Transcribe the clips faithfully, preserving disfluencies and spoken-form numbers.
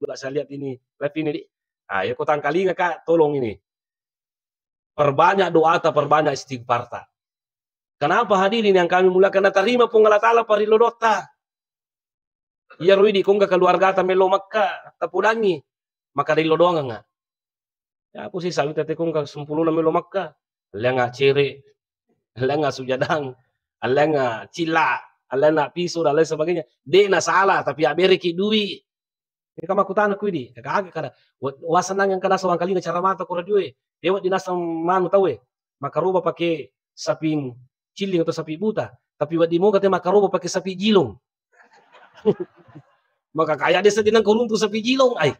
juga saya lihat ini live ini, Dik. Ah, ya, kau tangkalinga, Kak, tolong ini. Perbanyak doata, perbanyak istighfarta. Kenapa hadirin yang kami muliakan? Natarima Puang Allah Ta'ala parillo dotta. Iyaro idi kongka keluargata melo Mekka, tapodangi, maka rillo doangenga. Ya, aku sih sawita te kongka sempuluna melo Mekka. Allianga cere, allianga sujadang, allianga cilla, allianga piso, dan lain sebagainya. De na salah, tapi abereki dui. Engka makkutana ku idi, gaga kada. Wa-, wasenang engka naseng wangkalinga cara mata ko radioe. Dewa dinaseng manu tauwe. Makaroba pake saping cilling atau sapi buta. Tapi wedding moga te makaroba pake sapi jilong. Maka kaya desa dinang koruntu sapi jilong, ai.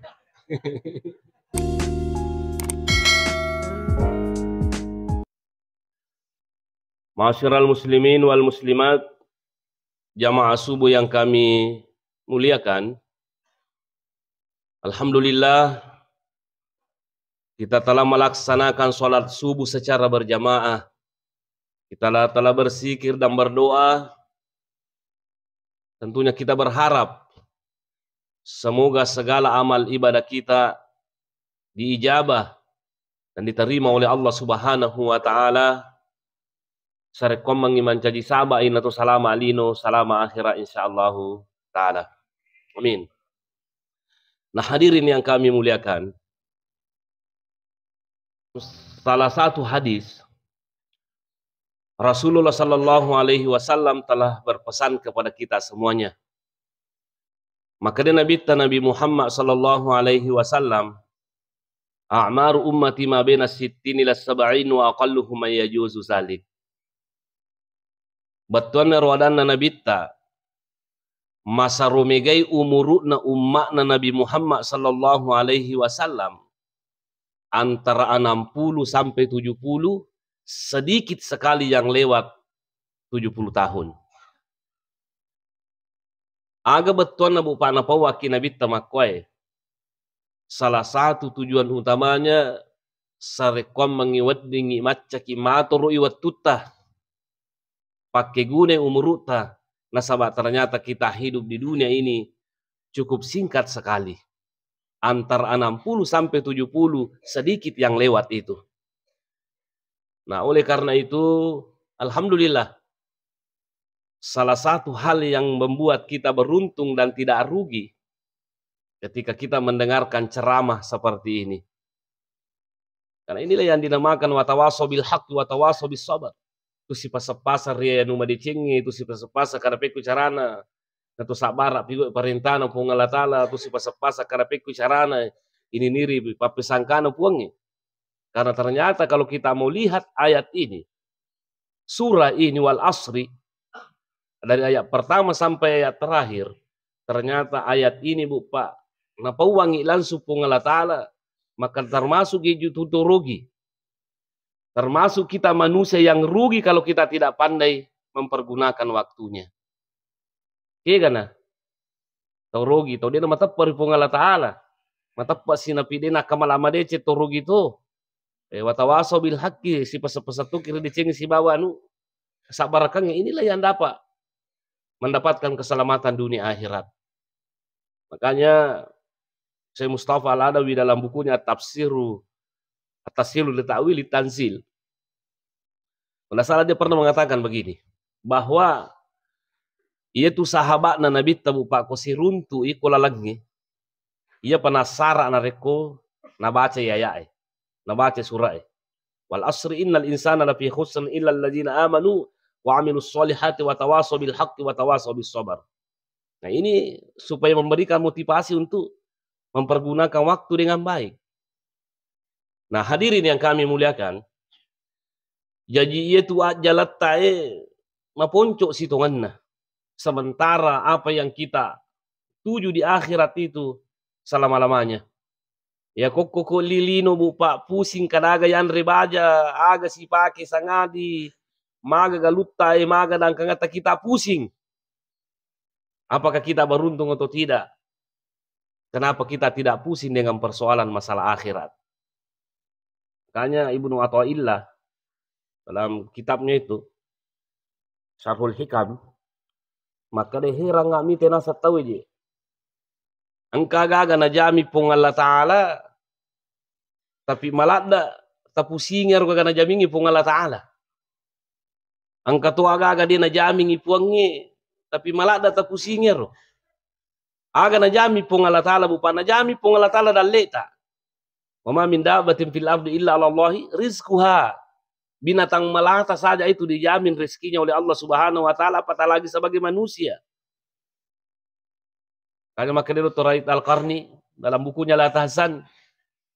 Ma'asyiral muslimin wal muslimat, jamaah subuh yang kami muliakan, alhamdulillah, kita telah melaksanakan sholat subuh secara berjamaah. Kita la-, telah berzikir dan berdoa. Tentunya kita berharap semoga segala amal ibadah kita diijabah dan diterima oleh Allah Subhanahu wa Ta'ala. Sarekkoammengngi mancaji sahabat inatu salama lino, salama akhirat, insyaallahu ta'ala. Amin. Nah, hadirin yang kami muliakan, salah satu hadis, Rasulullah sallallahu alaihi wasallam telah berpesan kepada kita semuanya. Maka dia Nabi, Nabi Muhammad sallallahu alaihi wasallam, "A'maru ummati ma baina sittin ila sab'in wa aqalluhum man yajuzu zalik." Bettuanna ro adanna Nabitta, masaromegai umuru'na umma'na Nabi Muhammad sallallahu alaihi wasallam antara enam puluh sampai tujuh puluh, sedikit sekali yang lewat tujuh puluh tahun. Aga bettuanna, Bu, pa napauwakki Nabitta makkuae? Salah satu tujuan utamanya, sarekkuammengngi weddingngi maccaki matoro'i wettutta, pakkegunai umuru'ta, nasaba ternyata kita hidup di dunia ini cukup singkat sekali. Antara enam puluh sampai tujuh puluh, sedikit yang lewat itu. Nah, oleh karena itu, alhamdulillah, salah satu hal yang membuat kita beruntung dan tidak rugi ketika kita mendengarkan ceramah seperti ini. Karena inilah yang dinamakan watawasau bil haqqi watawasau bis sabar. Tu sipaseng-paseng ri anu madecengnge, tu sipaseng-paseng kada pekko carana, natu sabbara pigau parentana Puang Allah Ta'ala, tu sipaseng-paseng kada pekko carana ini niri pappesangkana Puangnge. Karena ternyata kalau kita mau lihat ayat ini, surah ini, wal asri, dari ayat pertama sampai ayat terakhir, ternyata ayat ini, Bu, Pak, napauwangi langsung Puang Allah Ta'ala, maka termasuk itu tu rugi. Termasuk kita manusia yang rugi kalau kita tidak pandai mempergunakan waktunya. Kegana? Tau rugi, tau de' namateppe' ri Puang Allah Ta'ala. Mateppe' si napi de' nakkamala madeceng tau rugi to. Eh, watawasau bil haqqi, sipaseng-paseng toki ri decengnge sibawa anu, sabbarakengnge. Inilah yang dapat mendapatkan keselamatan dunia akhirat. Makanya Syekh Mustafa Al-Adawi dalam bukunya At-Tafsiru, At-Tafsiru li Ta'wili Tanzil, kalau nggak salah dia pernah mengatakan begini, bahwa iya tu sahabatna Nabitta, Bu, Pak, ko siruntu iko lalengnge, iya penassara narekko nabaca aya'e, nabaca sura'e. Wal asri innal insana lafi khusr illa alladzina amanu wa amilus solihati wa tawasau bil haqqi wa tawasau bis sabar. Nah, ini supaya memberikan motivasi untuk mempergunakan waktu dengan baik. Nah, hadirin yang kami muliakan, jaji iya tu ajjaletta e maponco sitongenna. Sementara apa yang kita tuju di akhirat itu selama-lamanya. Ya, kokko ko lilino, Bu, Pak, pusing kadaga yanre baja, aga sipake sangadi, maga galutta e, maga dangkangata kita pusing. Apakah kita beruntung atau tidak? Kenapa kita tidak pusing dengan persoalan masalah akhirat? Makanya Ibnu Athaillah dalam kitabnya itu, Syarhul Hikam, maka de' herang nggak mite naseng tau je. Engka gaga najami Puang Allah Ta'ala, tapi maladda tapusingi ero gaga najamingi Puang Allah Ta'ala. Engka to aga-aga de najamingi Puangnge, tapi maladda tapusingi ero. Aga najami Puang Allah Ta'ala, bupa najami Puang Allah Ta'ala dalleta. Wa ma min dabbatin fil ardi illa 'alallahi rizquha. Binatang melata saja itu dijamin rezekinya oleh Allah Subhanahu wa Ta'ala, apatah lagi sebagai manusia. Ada makanya Doktor Raid Al-Qarni dalam bukunya La Tahzan,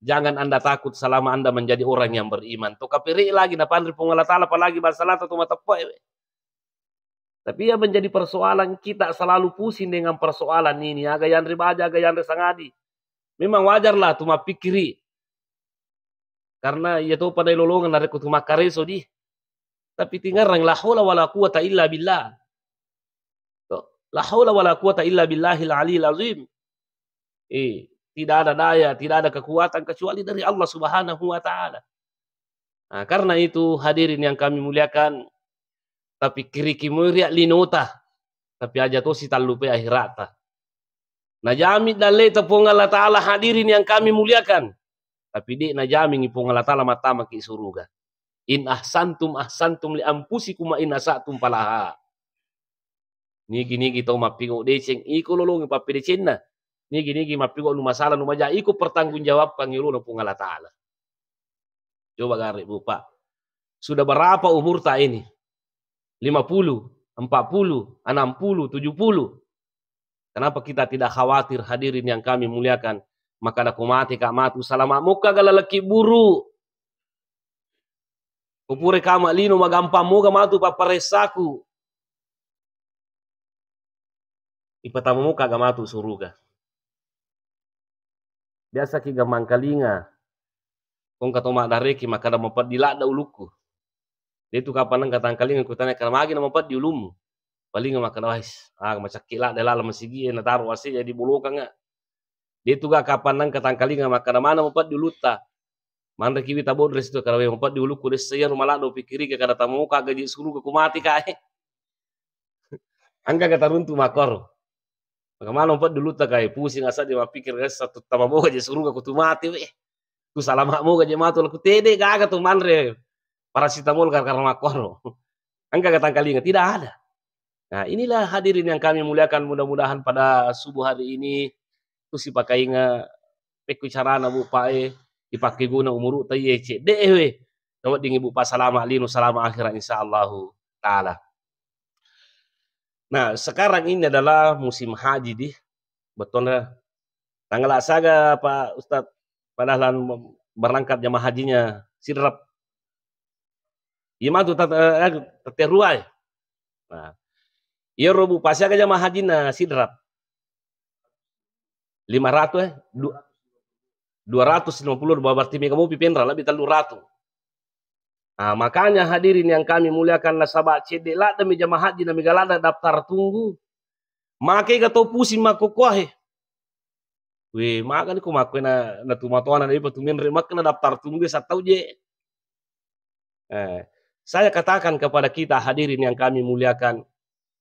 jangan Anda takut selama Anda menjadi orang yang beriman. To kapiri lagi napanri Puang Allah Ta'ala, apalagi bangsa lata to mateppe'e. Tapi yang menjadi persoalan, kita selalu pusing dengan persoalan ini. Aga yanre baja, aga yanre sangadi. Memang wajarlah tu mappikiri. Karena iya to pada lolongan narekko tu makkareso di. Tapi tingarang la haula wala quwata illa billah. To, la haula wala quwata illa billahil aliyil azim. Eh, tidak ada daya, tidak ada kekuatan kecuali dari Allah Subhanahu wa Ta'ala. Nah, karena itu, hadirin yang kami muliakan, tapikkiriki moi ria linota, tapi aja tosi tallupe akhirata. Najami dalleta Puang Allah Ta'ala, hadirin yang kami muliakan, tapi de najamingi Puang Allah Ta'ala mattamaki suruga. In ahsantum ahsantum li anfusikum wa in asatum falaha. Nigi-nigi tau mappigau deceng, iko lolongi pappedecenna. Nigi-nigi mappigau nu masalah, nu maja, iko pertanggungjawabkan yolona Puang Allah Ta'ala. Coba gare, Bupa. Sudah berapa umurta ini? Lima puluh, empat puluh, enam puluh, tujuh puluh. Kenapa kita tidak khawatir, hadirin yang kami muliakan? Maka ko mate ka matu, salama mokka ga lalaki buru. Ko pura kama lino, magampang moga matu papparessaku. Ipatama moka ga matu suruga. Biasa ki ga mangkalinga, kongka to maddareki makkada mapeddi ladda ulukku. Detu kapang nengka tangkalinga kutanya, "Kara magi na mapeddi ulummu?" Palinga makkada, "Wais, ah, macakki ladda lala masigi e, nataro ase jadi bolokanga." Detu ga kapang nengka tangkalinga makkada, "Mana mapeddi ulutta?" Manre kiwi tabodres tu, "Kara we mapeddi ulukku, dessa iya rumaladda upikkirika, kada tamoka gaji suruga ku mati kae." Engka ga taruntu makkoro. Maka mana mapeddi ulutta kae, pusing asa dia mappikir, "Dessa tu tamaboga je suruga ku tu mati we. Ku salama moga je matu laku tede gaga tu manre paracetamol gara-gara makkoro." Engka ga tangkalinga? Tidak ada. Nah, inilah hadirin yang kami muliakan, mudah-mudahan pada subuh hari ini tu sipakainga pekku carana, Bu, Pak, e, dipakkeguna umuru ta iye cedde e we. Taweddingi, Bu, Pak, salama lino, salama akhirat, insya Allahu Ta'ala. Nah, sekarang ini adalah musim haji di betona tanggal saga, Pak Ustadz, padahal berangkat jamaah hajinya Sidrap. Iya matu tat-, eh, anu, taterruai. Nah, iyaro, Bu, Pak, siaga jamaah hajina Sidrap? Lima ratus, eh? Du-, dua ratus lima puluh, berarti mega mopi penra, lebih tellu ratu. Nah, makanya hadirin yang kami muliakan, nasaba cedde ladda mi jamaah haji na mega ladda daftar tunggu. Maka ega to pusing makkokkoe. We, magani ko makkoe na, na tu matoana, na ipa tu menre makka na daftar tunggu sattau je. Eh, saya katakan kepada kita hadirin yang kami muliakan,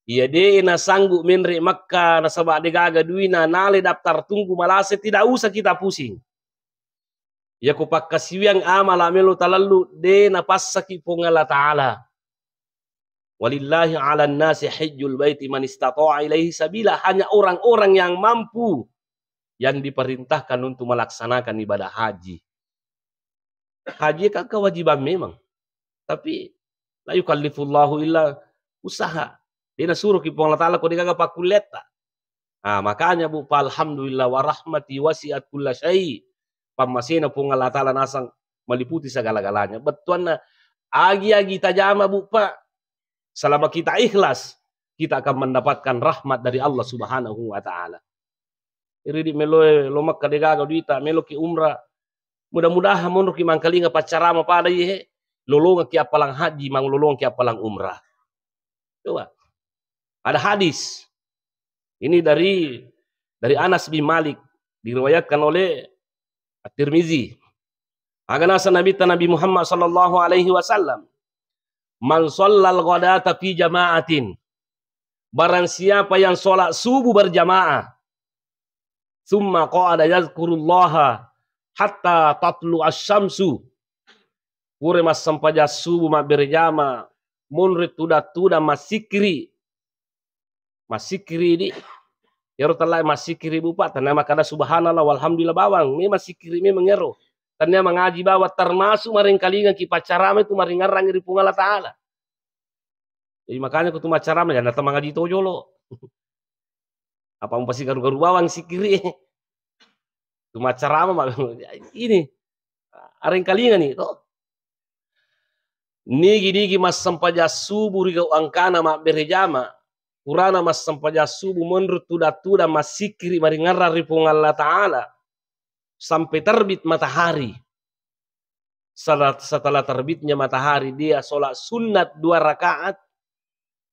iya de nasanggup menre makka nasaba de gaga duina, nale daftar tunggu malase, tidak usah kita pusing. Iya ko pakkasiwiang amala melo talallu, de napassaki Puang Allah Ta'ala. Walillahi 'alan nasi hajjul baiti man istata'a ilaihi sabila. Hanya orang-orang yang mampu yang diperintahkan untuk melaksanakan ibadah haji. Haji kan kewajiban memang. Tapi la yukallifullahu illa usaha. De nasuroki Puang Allah Ta'ala ko de gaga pakkulletta. Ah, makanya, Bu, Pak, alhamdulillah, wa rahmati wasi'at kulla syai. Pammasena Puang Allah Ta'ala nasang meliputi segala-galanya. Bettuanna, agi-agi tajama, Bu, Pak, selama kita ikhlas, kita akan mendapatkan rahmat dari Allah Subhanahu wa Ta'ala. Iri di meloe lo Mekka de gaga duita, meloki umrah. Mudah-mudahan monroki mangkalinga paccarama pada iye, lolongaki appalang haji, mang lolongaki appalang umrah. Coba. Ada hadis. Ini dari, dari Anas bin Malik, diriwayatkan oleh At-Tirmizi. Aga nasa Nabitta Nabi Muhammad sallallahu alaihi wasallam, "Man shallal ghadata fi jama'atin." Barang siapa yang sholat subuh berjamaah, Tsumma qa'ada yadzkurullaha hatta tatlu asy-syamsu. Pura massempajang subuh, mabbere jama, monro tudang-tudang massikkiri. Massikkiri di. Iyaro tellae massikkiri, Bu, Pak, tennia makkada subhanallah walhamdulillah bawang. Memang sikkiri memang iyaro. Tennia mangaji bawang, termasuk marengkalingengki paccarama itu maringerrangi ri Puang Allah Ta'ala. Jadi makanya ko tu maccarama, jangan datang mangaji to jolo. Apa mupasigaru-garu bawang sikkiri. Tu maccarama ma-, ini. Arengkalinga ni to. Nigi-nigi massempajang subuh ri gau angkana mabbere jama, purana massempajang subuh monro tudang-tudang massikkiri maringerrang ri Puang Allah Ta'ala sampai terbit matahari. Setelah, setelah terbitnya matahari, dia sholat sunnat dua rakaat.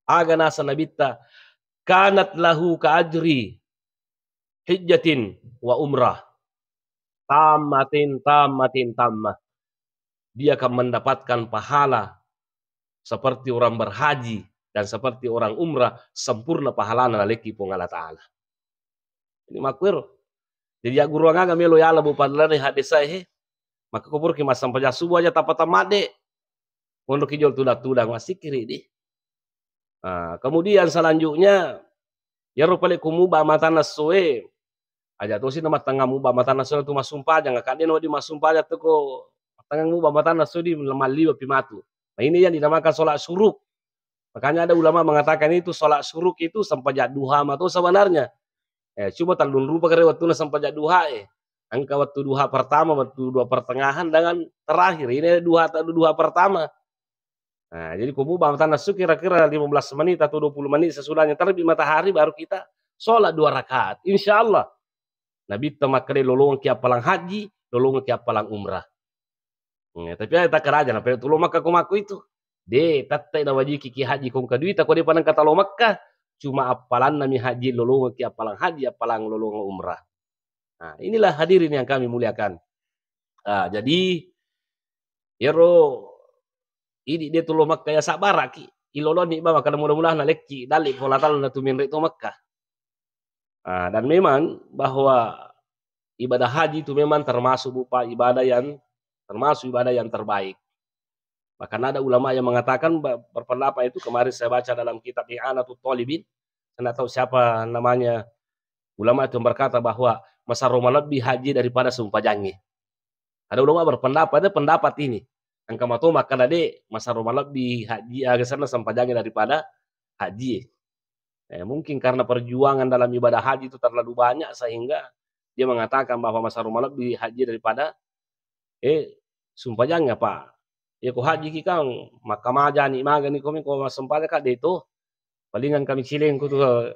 Aga nasa Nabitta, kanat lahu ka ajri hijjatin wa umrah. Tammatin, tammatin, tammah. Dia akan mendapatkan pahala seperti orang berhaji dan seperti orang umrah, sempurna pahalana nalekki Puang Allah Ta'ala. Ini makkuero. Jadi, ya, guru aga melo yala, Bu, padalani hadis saya, he. Maka ko puraki massempajang subuh aja tappa tamadde. Monroki jolo tudang-tudang massikkiri di. Ah, kemudian selanjutnya, iyaro pale ko muba matanna essoe, aja tosi na mattengnga muba matanna essoe tu massumpajang, kadde na wedding massumpajang tu ko mattengnga muba matanna essoe di, malliwe pi matu. Nah, ini yang dinamakan sholat syuruk. Makanya ada ulama mengatakan itu sholat syuruk itu sempajang duha mato sebenarnya. Eh, cuma tellung rupa kare wattuna sempajang duha, eh. Engka waktu duha pertama, waktu duha pertengahan, dengan terakhir. Ini duha, duha pertama. Nah, jadi ko muba matanna essoe kira-kira lima belas menit atau dua puluh menit sesudahnya terbit matahari, baru kita sholat dua rakaat. Insya Allah, Nabitta makkeda lolongekki appalang haji, lolongekki appalang umrah. Hmm, tapi ada takkaraja, nappa tu lo Makkah ko makko itu. De, tette nawajiki ki haji ko engka duita, ko de pa nengka talo Makkah. Cuma appalanna mi haji lolongekki appalang haji, appalang lolongeng umrah. Nah, inilah hadirin yang kami muliakan. Ah, jadi, iyaro idi de tu lo Makkah ya sabbaraki. Iloloni bawang, karena mudah-mudahan nalekki, dalli Puang Allah Ta'ala natu menre to Makkah. Ah, dan memang bahwa ibadah haji itu memang termasuk, Bu, Pak, ibadah yang, termasuk ibadah yang terbaik. Bahkan ada ulama yang mengatakan, ba-, berpendapat itu, kemarin saya baca dalam kitab I'anatut Talibin, saya nggak tahu siapa namanya, ulama itu yang berkata bahwa masero malebbi haji daripada sumpajangnge. Ada ulama berpendapat, ada pendapat ini. Engka mato makkeda de, masero malebbi haji, aga senna sempajangnge daripada haji. Eh, mungkin karena perjuangan dalam ibadah haji itu terlalu banyak sehingga dia mengatakan bahwa masero malebbi haji daripada, eh, sumpajangnge, Pak. Ya ko haji ki kan, makkamaja ni magani ko mi ko massempajang ka de to. Palingan kami cilengku tu, eh,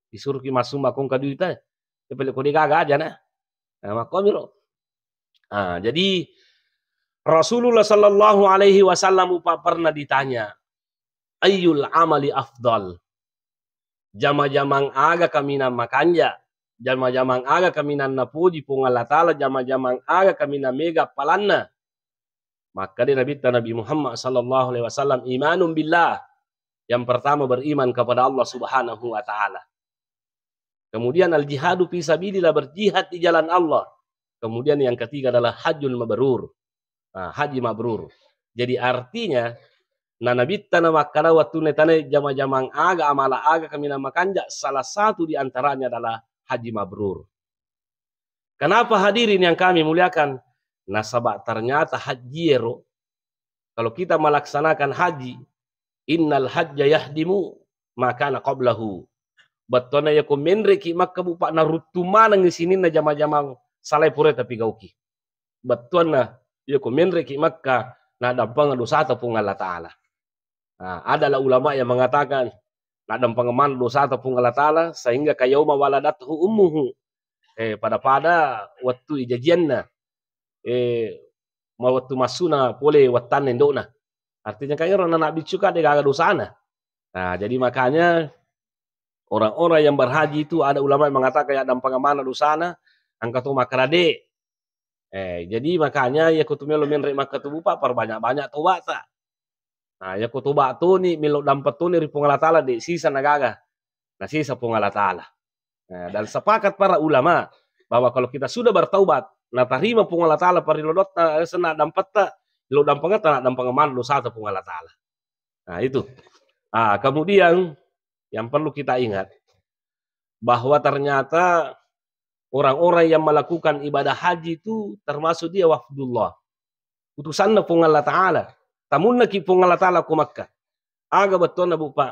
disuruh ki massumba ko engka duita. Ya pale ko de gaga aja na. Nah, makkomi ro. Ah, jadi Rasulullah sallallahu alaihi wasallam, Pak, pernah ditanya, "Ayyul amali afdal?" Jama-jamang aga kaminang makanja? Jama-jamang aga kaminang napoji Puang Allah Ta'ala? Jama-jamang aga kaminang mega appalanna? Makkeda Nabitta Nabi Muhammad sallallahu alaihi wasallam, "Imanun billah." Yang pertama, beriman kepada Allah Subhanahu wa Ta'ala. Kemudian, al-jihadu fi sabilillah, berjihad di jalan Allah. Kemudian, yang ketiga adalah hajjun mabrur. Nah, haji mabrur. Jadi, artinya, na Nabitta na makkeda, wattunna tana jama-jamang aga, amala aga kaminang makanja, salah satu di antaranya adalah haji mabrur. Kenapa, hadirin yang kami muliakan? Nasaba ternyata haji ero, kalau kita melaksanakan haji, innal hajja yahdimu ma kana qablahu. Bettuanna yako menreki Makkah, Bu, Pak, naruttung manengngi sininna jama-jamang salai pura tapigauki. Bettuanna yako menreki Makkah, naddampengeng dosata Puang Allah Ta'ala. Nah, adalah ulama yang mengatakan, naddampengeng maneng dosata Puang Allah Ta'ala, sehingga ka yauma waladathu ummuhu. Eh, pada-pada wettu ijajianna. Eh, ma-, wettu massuna pole wettanna indo'na. Artinya, kan ero anak biccu kan de gaga dosana. Nah, jadi makanya orang-orang yang berhaji itu ada ulama yang mengatakan, ya, dampengeng maneng dosana, engka to makkeda de. Eh, jadi makanya, ya, ko tu melo menre Makkah tu, Bu, Pak, perbanyak-banyak tobata. Nah, ya, ko toba toni, melo dampeng toni ri Puang Allah Ta'ala, de sisa nagaga. Nasisa Puang Allah Ta'ala. Nah, dan sepakat para ulama, Bahwa kalau kita sudah bertaubat, natarima Puang Allah Ta'ala parilodotta, eh, senna dampetta, lo dampengetta, na dampengeng maneng dosata Puang Allah Ta'ala. Nah, itu. Ah, kemudian yang perlu kita ingat, bahwa ternyata orang-orang yang melakukan ibadah haji itu termasuk dia wafdullah. Utusanna Puang Allah Ta'ala. Tamunnaki Puang Allah Ta'ala ko Makkah. Aga bettuanna, Bu, Pak?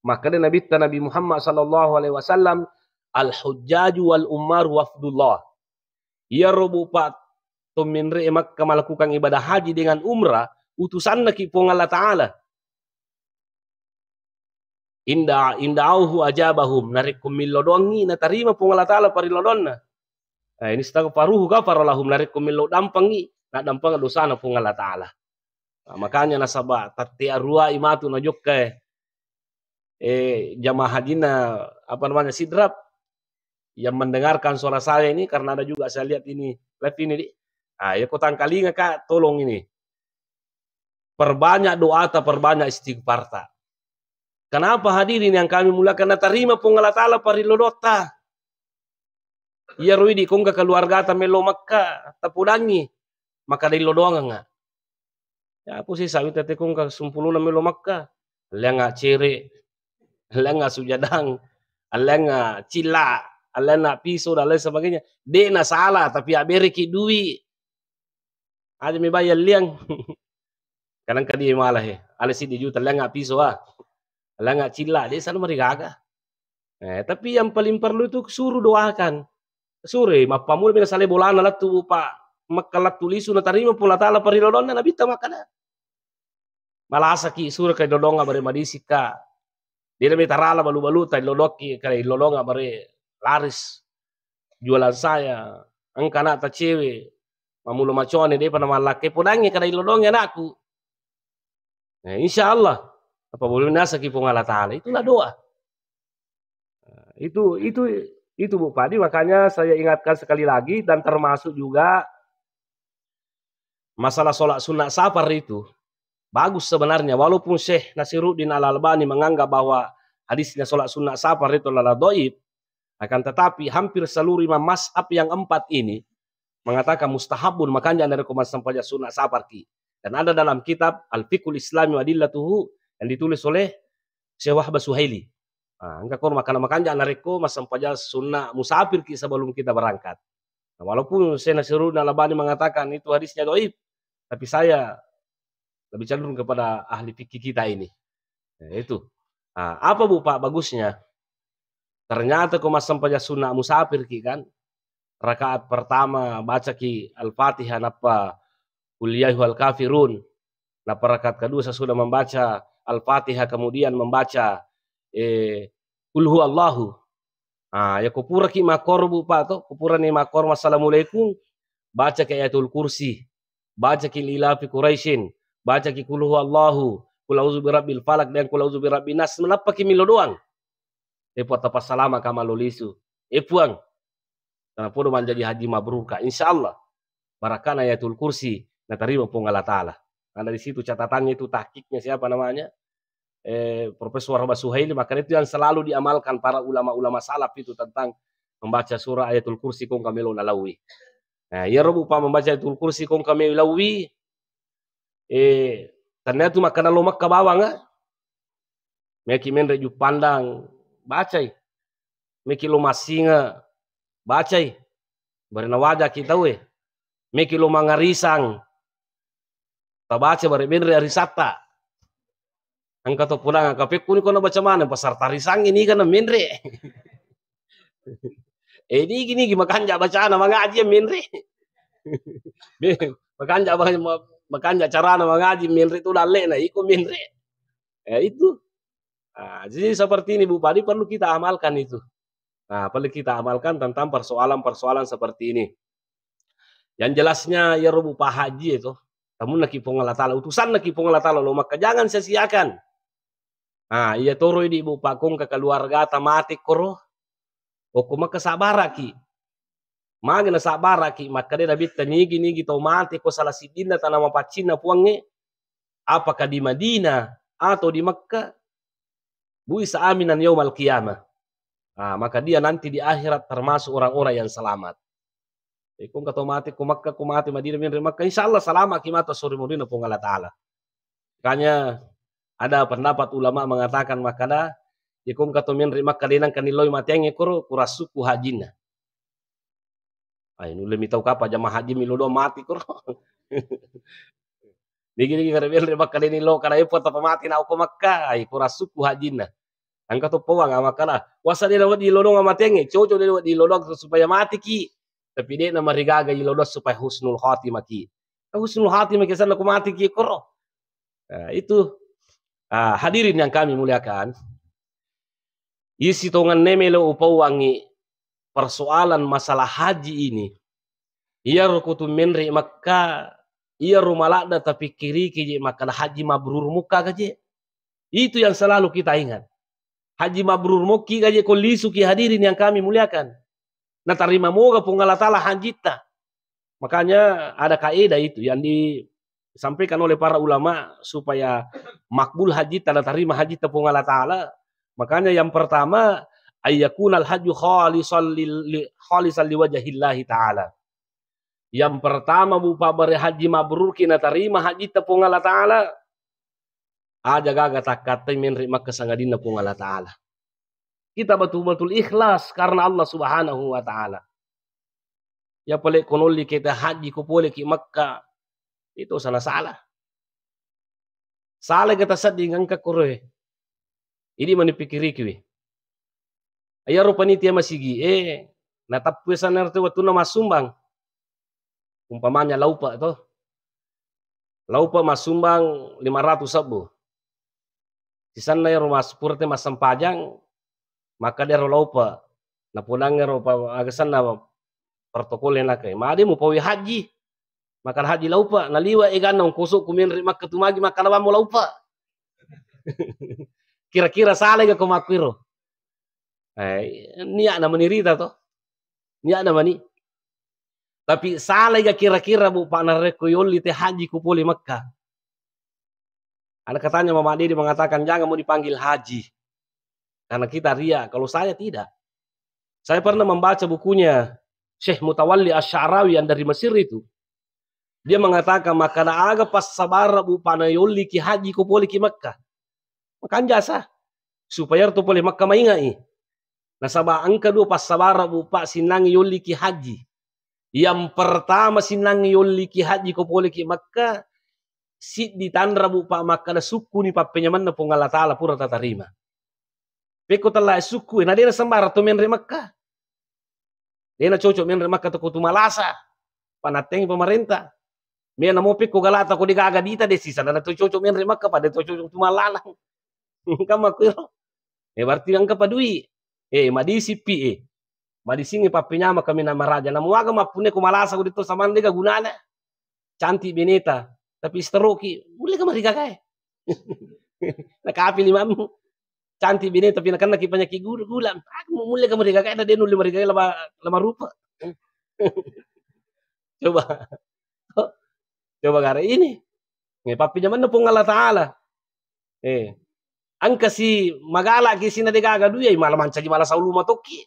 Makkeda Nabitta Nabi Muhammad sallallahu alaihi wasallam, "Al-hujjaju wal ummaru wafdullah." Iyaro, Bu, Pak, to menre Makkah melakukan ibadah haji dengan umrah, utusannaki Puang Allah Ta'ala. Inda, inda'auhu ajabahum, narekko millo doangngi, natarima Puang Allah Ta'ala parillo doanna. Eh, ini staghfaruhu ghafara lahum, narekko millo dampangngi, naddampengeng dosana Puang Allah Ta'ala. Nah, makanya nasaba tette aruai matu najokka, eh, jamaah hajina, apa namanya, Sidrap, yang mendengarkan suara saya ini, karena ada juga saya lihat ini live ini, di. Ah, ya, ko tangkalinga, Kak, tolong ini. Perbanyak doata, perbanyak istighfarta. Kenapa hadirin yang kami muliakan? Natarima Puang Allah Ta'ala parillo doatta. Iyaro idi ko engka keluargata melo Makkah, tapodangngi, makkeda illo doangengnga. Ya, apa sih, sawi tette ko engka sumpuluna melo Makkah? Alliangnga cere, alliangnga sujadang, alliangnga cilla, alliangnga piso, dan lain sebagainya. De' na salah, tapi abbereki dui. Aja mi bayar liang. Kadang kadi malah, he. Ala siddi juta, lenga piso, ah. Lenga cilla, de' sanu marigaga. Eh, tapi yang paling perlu itu suruh doakan. Suruh, eh, mappamula mina sale bolana lattu, Pak. Makka lattu lisu, natarima Puang Allah Ta'ala parilodonna, Nabitta makkeda. Malasaki, suro ka ilodonga bare madisikka. Dena mi tarala balu-baluta, ilodokki ka ilodonga bare laris jualan saya. Engka anakta cewe, mammulo macone, depa namallakkai, podangngi kada ilodongi anakku. Nah, insya Allah, apa boleh nasaki Puang Allah Ta'ala. Itulah doa. Nah, itu, itu, itu, Bu Padi, makanya saya ingatkan sekali lagi, dan termasuk juga masalah sholat sunat safar itu bagus sebenarnya, walaupun Syekh Nasiruddin Al-Albani menganggap bahwa hadisnya sholat sunat safar itu adalah dhaif, akan tetapi hampir seluruh imam mazhab yang empat ini mengatakan mustahabun, makanja narekko massempajang sunat safar ki. Dan ada dalam kitab Al-Fiqhul Islami wa Adillatuhu yang ditulis oleh Syekh Wahbah Suhaili. Ah, engka koro makkeda makanja narekko massempajang sunna musafir ki sebelum kita berangkat. Nah, walaupun Syekh Nasiruddin Al-Albani mengatakan itu hadisnya dhaif, tapi saya lebih cenderung kepada ahli fikih kita ini. Nah, itu. Ah, apa, Bu, Pak, bagusnya? Ternyata ko massempajang sunna musafir ki kan, rakaat pertama bacaki Al-Fatihah, nappa Qul ya ayyuhal kafirun. Nappa rakaat kedua sesudah membaca Al-Fatihah, kemudian membaca, eh, Qul huwallahu. Ah, ya ko puraki makkoro, Bu, Pak, to, ko purani makkoro, assalamualaikum, bacaki Ayatul Kursi, bacaki Li ila fi Quraisyin, bacaki Qul huwallahu, Qul a'udzu birabbil falaq, dan Qul a'udzu birabbin nas, nappaki millo doang. Eh, Puang, tapassalama ka mallo lisu. Eh, Puang, tanapodo mancaji haji mabrur ka. Insya Allah, barakana Ayatul Kursi natarima Puang Allah Ta'ala. Karena di situ catatannya itu tahqiqnya siapa namanya? Eh, Profesor Wahbah Suhaili, maka itu yang selalu diamalkan para ulama-ulama salaf itu tentang membaca surah Ayatul Kursi ko engka melo nalaui. Nah, iyaro, Bu, Pak, membaca Ayatul Kursi ko engka melo nalaui, eh, tania tu makkeda lo Mekka bawang, ah. Meki menre Juppandang, bacai. Meki lo Massinga, bacai. Barena wajaki tauwe. Meki lo Mangarisang, tabaca bare menre arisatta. Engka to pulang, engka pekkuni ko nabaca maneng, pasar tarisangngi niga na menre. Eh, nigi-nigi makanja bacana mangaji menre. Be, makanja ba-, ma-, makanja carana mangaji menre tu dallena, iko menre. Eh, itu. Ah, jadi seperti ini, Bu Padi, perlu kita amalkan itu. Nah, perlu kita amalkan tentang persoalan-persoalan seperti ini. Yang jelasnya, ya, ro, Bu Pak Haji itu, tamunnaki Puang Allah Ta'ala, utusannaki Puang Allah Ta'ala lo Mekka, jangan sia-siakan. Nah, iya toro idi, Bu Pak, ko engka keluargata mate koro, okko Mekka sabbaraki. Magi nasabbaraki, makkeda Nabitta, nigi-nigi tau mate ko salah siddinna tana mapaccinna Puangnge, apakah di Madinah atau di Mekka, bu'itsa aminan yaumal qiyamah. Ah, maka dia nanti di akhirat termasuk orang-orang yang selamat. Iko engka to mati ko Makkah, ko mati Madinah, menre Makkah, insya Allah salama ki matu sori morina Puang Allah Ta'ala. Makanya ada pendapat ulama mengatakan makkada, iko engka to menre Makkah de nangka niloi matiangnge koro, kurassuku hajinna. Ai, nulle mi tau kapa jamaah haji mi lo doang mati koro. Nigi-nigi kare menre Makkah de niloi kada epo tapa mati na ko Makkah, ai, kurassuku hajinna. Engka to pawang makkada, wasa de wedding lo doang matiangnge, cocok de wedding lo doang supaya mati ki. Tapi de na marigaga ilo doang supaya husnul khatimah ki. Husnul khatimah ki sanna ko mati ki koro. Nah, itu, ah, hadirin yang kami muliakan. Isi tongenna melo upauangi persoalan masalah haji ini. Iyaro kutu menre Makkah, iyaro maladda tapikkiriki je makkada haji mabrur mukka gaje. Itu yang selalu kita ingat. Haji mabrur mokki gaje ko lisuki, hadirin yang kami muliakan. Natarima moga Puang Allah Ta'ala hajitta. Makanya ada kaedah itu yang disampaikan oleh para ulama supaya makbul hajitta, natarima hajitta Puang Allah Ta'ala. Makanya yang pertama, ayyakunal hajju khalisan lil-, li-, khalisan liwajahillahi ta'ala. Yang pertama, Bu, pabbere haji mabrur ki natarima hajitta Puang Allah Ta'ala, aja gaga takkattai menre Makkah sangadinna Puang Allah Ta'ala. Kita betul-betul ikhlas karena Allah Subhanahu wa Ta'ala. Ya pale ko nolli kita haji ko pole ki Makkah, itu salah-salah. Sala ga tasedding engka koroe. Idi mani pikirikiwi. Iyaro panitia masigi e, natappu sanna tu wettunna massumbang. Umpamanya laupa to. Laupa massumbang lima ratus sebbu. Sisanna ero mas-, purate massempajang, makkada ero laupa. Napodang ero pa-, aga senna protokol e naka. Made mupaui haji. Makkada haji laupa, naliwa eganna ongkoso ku menre Makkah tu magi makkada bammo laupa. Kira-kira sala ga ko makkuiro? Eh, niatna mani rita to. Niatna mani. Tapi sala ga kira-kira, Bu, Pak, narekko yolli te haji ku pole Makkah? Ada katanya Mama Dede mengatakan, "Jangan mau dipanggil haji. Karena kita ria." Kalau saya tidak. Saya pernah membaca bukunya Syekh Mutawalli Asy-Sya'rawi yang dari Mesir itu. Dia mengatakan, makkada aga passabara, Bu, Pak, nayolli ki haji ko pole ki Makkah? Makanja sa. Supaya tu pole Makkah maingai. Nasaba engka dua passabara, Bu, Pak, sinnangi yolli ki haji. Yang pertama, sinnangi yolli ki haji ko pole ki Makkah, siddi tanra, Bu, Pak, makkada sukkuni pappenyamenna Puang Allah Ta'ala pura tatarima. Pekko tellae sukku, na dena sembarang to menre Makkah. Dena cocok menre Makkah to ko tu malasa. Panattengi pemerintah. Mena mo pekko galata ko degaga dita de sisa, na to cocok menre Makkah, pada to cocok tu malalang. Kan makkuiro. Eh, berarti engka padui. Eh, madisi pi, eh. Madisingngi pappenyameng kaminang maraja. Namuaga mappunne ko malasa ko detto samang dega gunana. Cantik beneta. Tapi stroke ki, mulle ka marigaga e. Nakapi limammu. Cantik beneta tapi nakenna ki penyakit gula, gula. Aku mulle ka marigaga e, na de nulle marigaga e lama, lama rupa. Coba. Coba gare ini. Eh, pappenyamenna Puang Allah Ta'ala. Eh, engka si magala ki sina degaga dui, mala mancaji mala saulu matokki.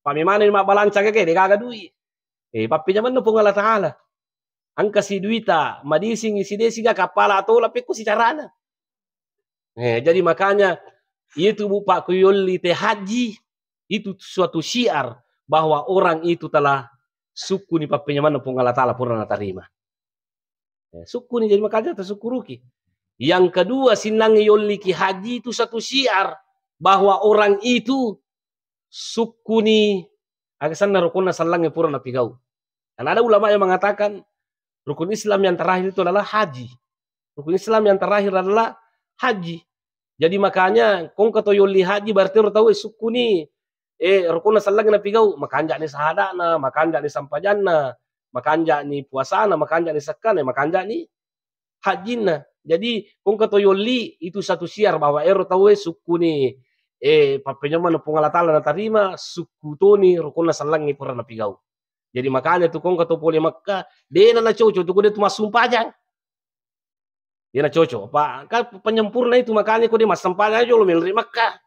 Pamemana ni mabbalanca ke degaga dui. Eh, pappenyamenna Puang Allah Ta'ala. Engka si duita, madisingi si desiga kappala atola pekko si carana. Eh, jadi makanya itu, Bu, Pak, ku yolli te haji, itu suatu syiar bahwa orang itu telah sukkuni pappenyamenna Puang Allah Ta'ala pura natarima. Eh, sukkuni, jadi makanya tasukkuruki. Yang kedua, sinnangi yolliki haji itu satu syiar bahwa orang itu sukkuni, aga senna rukunna sellangnge pura napigau. Karena ada ulama yang mengatakan rukun Islam yang terakhir itu adalah haji. Rukun Islam yang terakhir adalah haji. Jadi makanya kongka to yolli haji berarti ro tau sukkuni, eh, rukunna sellangnge napigau, makanja'ni sahada'na, makanja'ni sampajanna, makanja'ni puasana, makanja'ni sekkana, makanja'ni hajjinna. Jadi kongka to yolli itu satu syiar bahwa ero tauwe sukkuni, eh, pappenyamenna Puang Allah Ta'ala natarima, sukku toni rukunna sellangnge pura napigau. Jadi makanya tu kongka to pole Mekka, dena nacoco tu kode tu massumpajang. Dena coco, pa, kan penyempurna itu makanya kode massempajang jolo menre Mekka.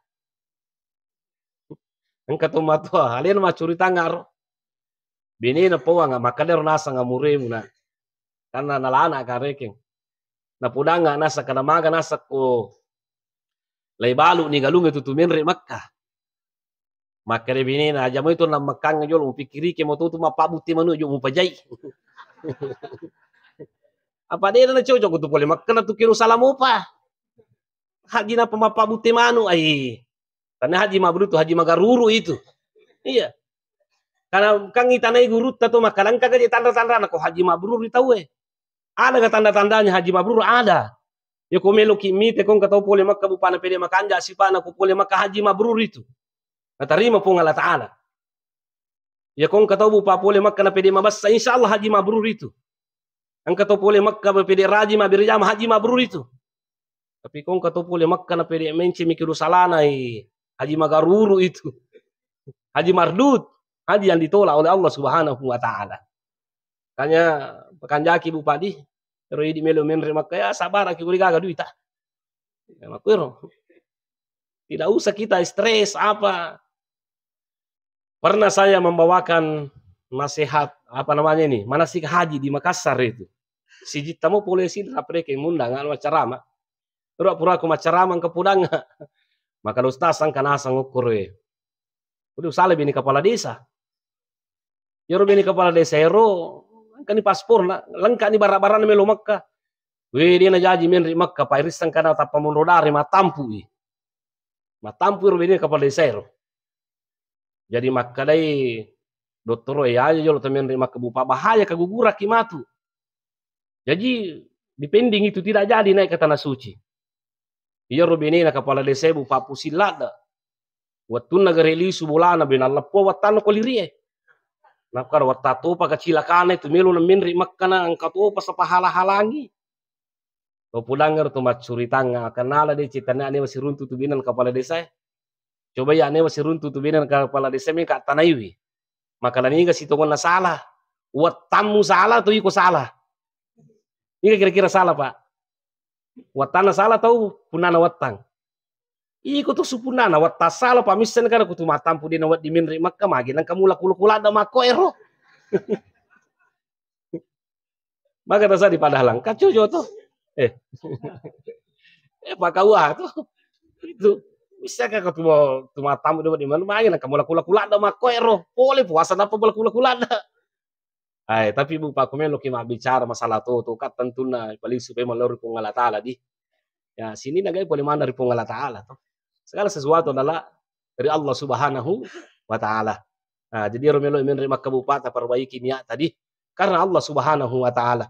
Engka to matoa, alena maccuritang aro. Benena poang, makkeda ro naseng amuremu na. Karena nalana karekeng. Napodangnga naseng kada maga naseng ko lai balu ni galungnge tu tu menre Makkah. Makkeda benena, aja moi tu nammekkangnge jolo, mupikkiriki mo tu tu mappabutte manu jo mupajai. Apa dena na cocok tu pole Makkah na tu kiro salah mopa. Haji napa mappabutte manu ai. Tanna haji mabrur tu, haji magaruru itu. Iya. Karena kan itanai gurutta tu makkalengka gaji tanda-tandana ko haji mabrur ri tauwe. Ada ga tanda-tandanya haji mabrur? Ada. Ya ko meloki mite ko engka tau pole Makkah bupana pede makanja sipana ko pole Makkah haji mabrur itu. Natarima Puang Allah Ta'ala. Ya ko engka tau bupa pole Makkah na pede mabessa, insya Allah haji mabrur itu. Engka tau pole Makkah pede rajin mabberjama haji mabrur itu. Tapi ko engka tau pole Makkah na pede mencemi kedo salana, eh, haji magaruru itu. Haji mardud, haji yang ditolak oleh Allah Subhanahu wa Ta'ala. Makanya pakanjaki bupadi, ero idi melo menre Makkah, ya sabaraki ko degaga duita. Ya, makkuero. Tidak usah kita stres apa. Pernah saya membawakan nasihat, apa namanya ini, manasik haji di Makassar itu. Sijitta mo pole sidra preke mundang anu acarama. Ero pura aku macarama engka pudang. Maka ustaz engka nasang ukur e. Udah salah bini kepala desa. Yero bini kepala desa ero engka ni pasporna, lengka ni bara-barana melo Makkah. Weh, dia na jaji menri Makkah, pa irisseng kana tappa monro dare matampu i. Matampu ero bini kepala desa ero. Jadi makkedai dottoro e, aja jolo to menri Makkah bupa, bahaya keguguran ki matu. Jaji dipending itu tidak jadi naik ke tanah suci. Iyaro benena kepala desa e bupa pusing ladde. Wettunna gare lisu bolana bena leppo wattanna ko lirie. Nakkada wetta topa kecilakana itu melo na menri Makkah na engka topa sapahala-halangi. To pudang ero to maccuritang, akan nala de citana newa siruntu tu bena kepala desa e. Coba ya newa siruntu tu bena kepala desa e meka tanaiwi. Maka laniga sitongonna salah. Wettammu salah atau iko salah? Niga kira-kira salah, Pak? Wettanna salah tau punnana wettang? Iko tu supunnana wettang salah, Pak, misseng kana kutu matampu dena wedding menri Makkah, magi nang kamu laku-laku ladda makko ero. Maka tasa di padahal kacau jo to. Eh. Eh, Pak Kawa to. Itu bisa ka tu mau tu matampu dena wedding menri, magi nang kamu laku-laku ladda makko ero. Pole puasa napa laku-laku ladda. Ai, tapi Bu, pakko meloki mabbicara masalah toto, kan tentunna palisu pemang lao ri Puang Allah Ta'ala di. Ya, sini nagai pole maneng ri Puang Allah Ta'ala to. Segala sesuatu adalah dari Allah Subhanahu wa Ta'ala. Nah, jadi ero melo menri Makkah Bu, taperbaiki niat tadi karena Allah Subhanahu wa Ta'ala.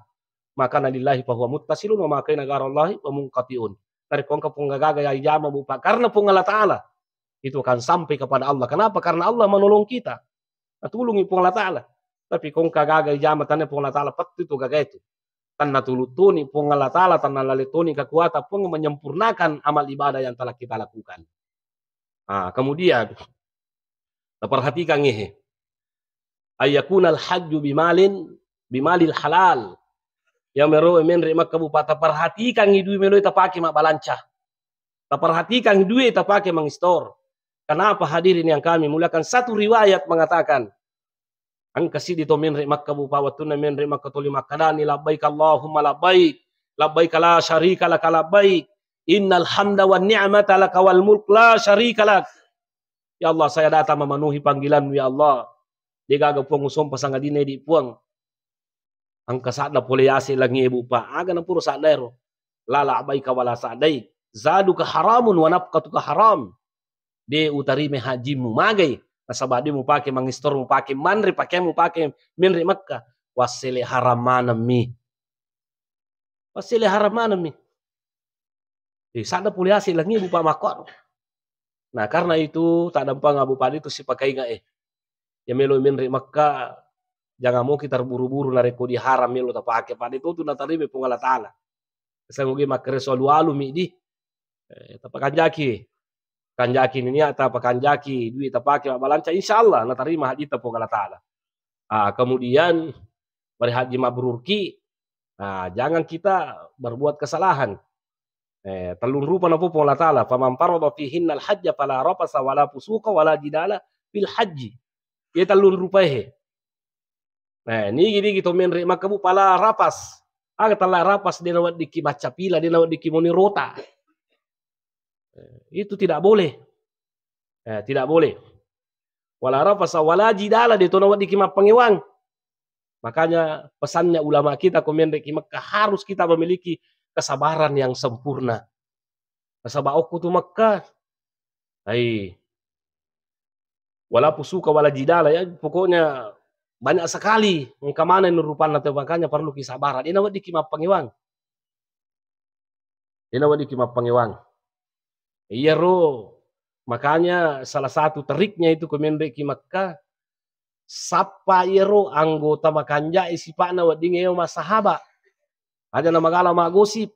Ma kana lillahi fahuwa muttasilun wa ma kana ghairallahi fahuwa munqati'un. Narekko engka Puang gaga ya ijama Bu, karena Puang Allah Ta'ala. Itu akan sampai kepada Allah. Kenapa? Karena Allah menolong kita. Natulungi Puang Allah Ta'ala. Tapi ko engka gaga ijama tannia Puang Allah Ta'ala, pettu tu gaga itu. Tanna tulu toni Puang Allah Ta'ala, tanna lale toni kekuatan Puang menyempurnakan amal ibadah yang telah kita lakukan. Ah, kemudian, taperhatikan ngehe. Ayyakunal hajju bimalin, bimalil halal. Yang mero menri Makkah Bu, taperhatikan dui melo tapake mabbalanca. Taperhatikan dui tapake mengistor. Kenapa hadirin yang kami muliakan? Satu riwayat mengatakan, engka siddi to menri Makkah Bu, pa wettunna menri Makkah tuli makkadani, "Labbaik Allahumma labbaik, labbaik la syarika laka labbaik, innal hamda wan ni'mata laka wal mulk la syarika lak." Ya Allah, saya datang memenuhi panggilanmu, ya Allah. Degaga Puang usompa sangadinna idi Puang. Engka sadda pole yase langi e Bu, pa. Aga napura sadda ero? La labbaika wala sa'daik. Zaduka haramun wa nafqatuka haram. De utarime hajimmu, magai? Nasaba de mupake mangistor, mupake manre, pakeang mupake menre Makkah. Wassele haram maneng mi. Wassele haram maneng mi. Eh, sadda pole yase langi e Bu, pa, makko. Nah, karena itu, taddampang Abu Padi tu sipakainga e. Ya melo menre Makkah, jangan moki terburu-buru narekko di haram melo tapake. Pada itu tu natarima Puang Allah Ta'ala. Sanggugi makkere solu alu mi di. Eh, tapakanjaki. Kanjaki niat, tapakanjaki dui tapake mabbalanca, insya Allah natarima hajita Puang Allah Ta'ala. Ah, kemudian, bari haji mabrur ki, ah, jangan kita berbuat kesalahan. Eh, tellung rupa napo Puang Allah Ta'ala, "Faman farada fihinnal hajja fala rafasa wala fusuqa wala jidala fil hajji." Ye tellung rupa he. Nah, nigi-nigi to menre' Makkah, Bu, pala rapas. Aga tala rapas, de' naweddikki maccapila, de' naweddikki moni rota. Eh, itu tidak boleh. Eh, tidak boleh. Wala rafasa wala jidala, de' to naweddikki mappangewang. Makanya pesannya ulama kita ko menre'ki Mekah, harus kita memiliki kesabaran yang sempurna. Nasaba okko tu Mekah, ai, wala fusuka wala jidala, ya, pokoknya banyak sekali engka maneng rupanna tau, makanya perlu kesabaran. De' naweddikki mappangewang. De' naweddikki mappangewang. Iyaro makanya salah satu triknya itu ko menre'ki Mekah, sappa iyaro anggota makanja'e sipa'na weddingnge masahaba. Aja namagala maggosip.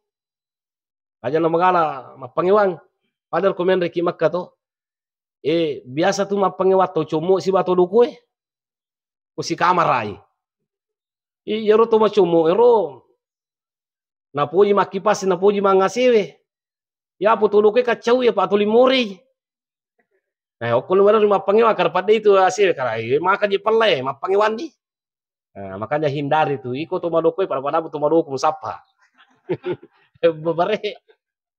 Aja namagala mappangewang. Padahal ko menre'ki Mekah to, eh, biasa tu mappangewang to commo' siba to dokoe. Ko sikamarai. Iyaro to macommo' ero napoji makkipasi, napoji mangasewe. Ya, apa to dokoe kaccau ya, apa tuli morei. Eh, okko lu ri mappangewang, kara padde itu asewe, kara, eh, maka je pella, eh, mappangewang di. Nah, makanya hindari tu. Iko to madokoe, pada-pada to madoko musappa. Babare.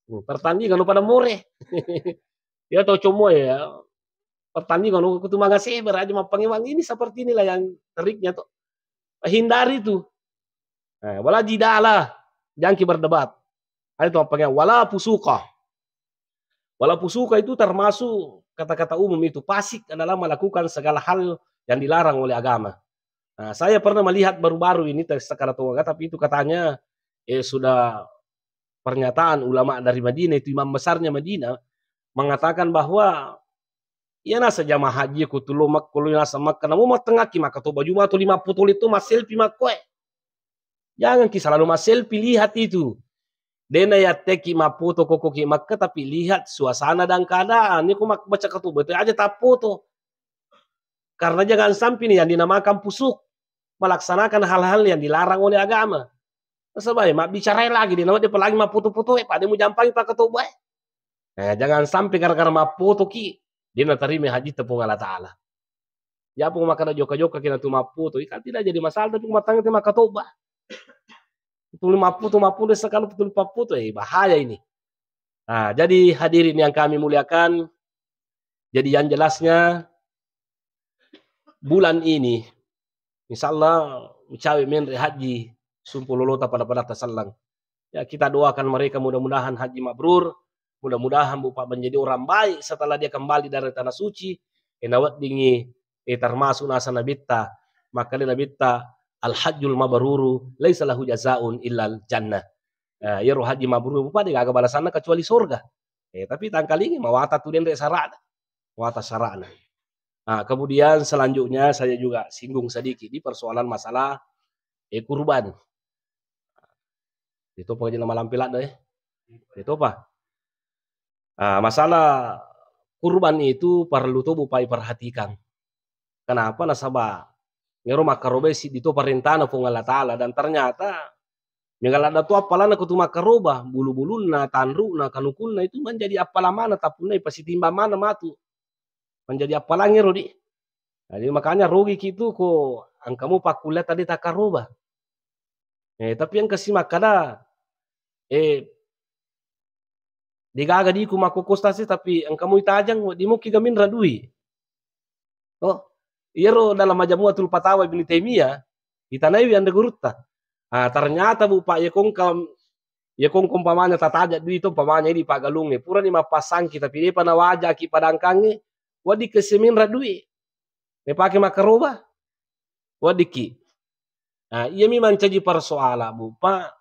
Hmm, pertandingan lu pada more. Ya, to commo' ya. Pertandingan lu kutu mangasewe, aja mappangewang. Ini seperti inilah yang triknya to. Hindari tu. Eh, wala jidala, jangki berdebat. Ada tu apa ya? Wala fusuka. Wala fusuka itu termasuk kata-kata umum itu. Fasik adalah melakukan segala hal yang dilarang oleh agama. Nah, saya pernah melihat baru-baru ini, te-, sekadar tongaga, tapi itu katanya, eh, sudah pernyataan ulama dari Madinah, itu imam besarnya Madinah, mengatakan bahwa iya nasa jamaah haji ko tulo Mek-, ko lo nasa Mekah, namo matengaki makkatoba juma to lima puluh toli to masselfie makkoe. Janganki selalu masselfie, lihat itu. De' nayatteki mappoto ko okkoki Mekah, tapi lihat suasana dan keadaan. Ni ko mak-, baca katoba itu aja tappoto. Karena jangan sampai nih yang dinamakan fusuk, melaksanakan hal-hal yang dilarang oleh agama. Nasaba mabbicarai lagi, de' nawedding apalagi mappoto-poto, eh, pada mujampangi pakkatoba, eh. Eh, jangan sampai gara-gara mappotoki, de' natarima hajitta Puang Allah Ta'ala. Ya, Puang, makkeda jokka-jokka kina tu mappoto, kan tidak jadi masalah, tapi mattangga te makkatoba. Tuli mappoto, mappoto, sekali tuli pappoto, eh, bahaya ini. Nah, jadi hadirin yang kami muliakan, jadi yang jelasnya bulan ini, insya Allah, ucawi menre' haji sumpu lolota pada-pada tasallang. Ya, kita doakan mereka mudah-mudahan haji mabrur, mudah-mudahan Bu Pak menjadi orang baik setelah dia kembali dari tanah suci, eh, naweddingi, eh, termasuk nasa Nabitta, makkeda Nabitta, "Al-hajjul mabruru laisa lahu jazaun illal jannah." Eh, iyaro haji mabrur Bu Pak de' gaga balasanna kecuali sorga. Eh, tapi tangkalingi mawatang tu denre' sara'na. Mawatang sara'na. Nah, kemudian selanjutnya saya juga singgung sedikit di persoalan masalah, eh, kurban. Itu apa jadi malampe ladde, eh? Itu apa? Ah, masalah kurban itu perlu to Bu Pak perhatikan. Kenapa? Nasaba ngero makkarobai siddi to parentana Puang Allah Ta'ala, dan ternyata mega ladda to appalanna ko tu makkaroba, bulu-bulunna, tanru'na, kanukunna itu menjadi appalang maneng, tappunnai pasitimbang maneng matu. Menjadi appalang ero di. Jadi makanya rogiki tu ko engkamu pakkulle tadi takkaroba. Eh, tapi engka si makkada, eh, degaga diku makkokostasi, tapi engkamu itajeng, wedding muki gaminra dui. Oh, iyaro dalam Majmu'atul Fatawa Ibnu Taimiyah, itanaiwi anre gurutta. Ah, ternyata Bu Pak, iya kongka, iya kongko umpamanya tataja dui to, umpamanya idi paggalungnge, purani mappasangki, tapi depa nawajaki padangkangnge, wedding kesi minra dui. Nepake makkaroba? Weddikki. Nah, iyami mancaji persoala, Bu Pak.